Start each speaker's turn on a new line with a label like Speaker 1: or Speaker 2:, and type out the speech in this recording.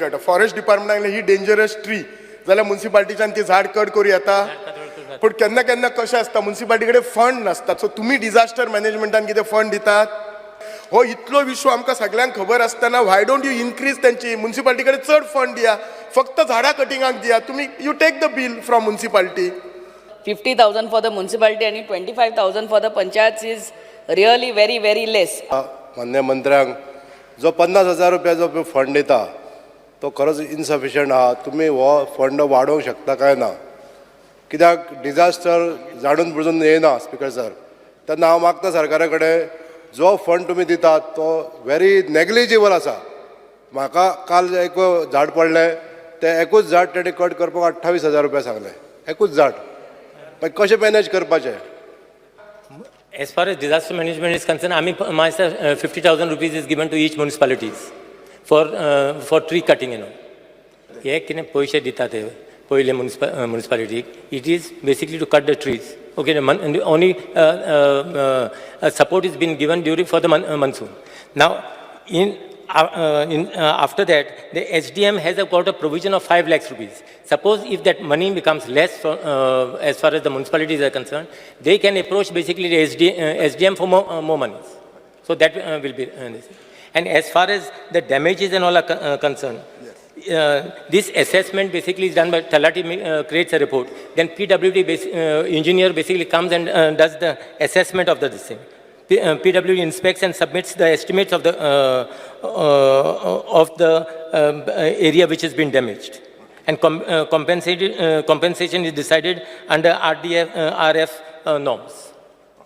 Speaker 1: कळटा, फॉरेस्ट डिपार्टमेंटान ही dangerous tree जाल्यार मुन्सिपाल्टीच्यान ती झाड कट करूं येता. पूण केन्ना केन्ना कशें आसता, मुन्सिपाल्टी कडेन फंड नासता. सो तुमी डिझास्टर मॅनेजमेंटान कितें फंड दितात? हो इतलो विश्व आमकां सगळ्यांक खबर आसतना why don't you increase तेंची मुन्सिपाल्टी कडेन चड फंड दिया, फक्त झाडां कटिंगाक दिया तुमी. You take the bill from municipality.
Speaker 2: 50,000 for the municipality आणि 25,000 for the panchayats is really very, very less.
Speaker 3: मान्य मंत्र्यांक, जो 50,000 रुपया जो फंड दिता तो खरोच इनसफिशंट आहा. तुमी हो फंड वाडोवंक शकता काय ना? कित्याक डिझास्टर जाणून बुजून येयना, स्पिकर सर. तेन्ना हांव मागता सरकारा कडेन, जो फंड तुमी दितात तो व्हेरी नेग्लिजिबल आसा. म्हाका काल एक झाड पडलें, तें एकूच झाड तेणी कट करपाक 28,000 रुपया सांगले. एकूच झाड मागीर कशें मॅनेज करपाचें?
Speaker 4: As far as disaster management is concerned, I mean, myself, ₹50,000 is given to each municipalities for tree cutting. हे कितें पयशे दिता ते पयले मुन्सिपालिटीक, it is basically to cut the trees, okay? Only support is been given during for the monsoon. Now in after that, the SDM has a got a provision of 5 lakhs rupees. Suppose if that money becomes less for, as far as the municipalities are concerned, they can approach basically the SDM for more monies. So that will be this. And as far as the damages and all are concerned, this assessment basically is done by Talati, creates a report. Then PWD engineer basically comes and does the assessment of the this thing. PWD inspects and submits the estimates of the area which has been damaged. And compensation is decided under RDF, RF norms.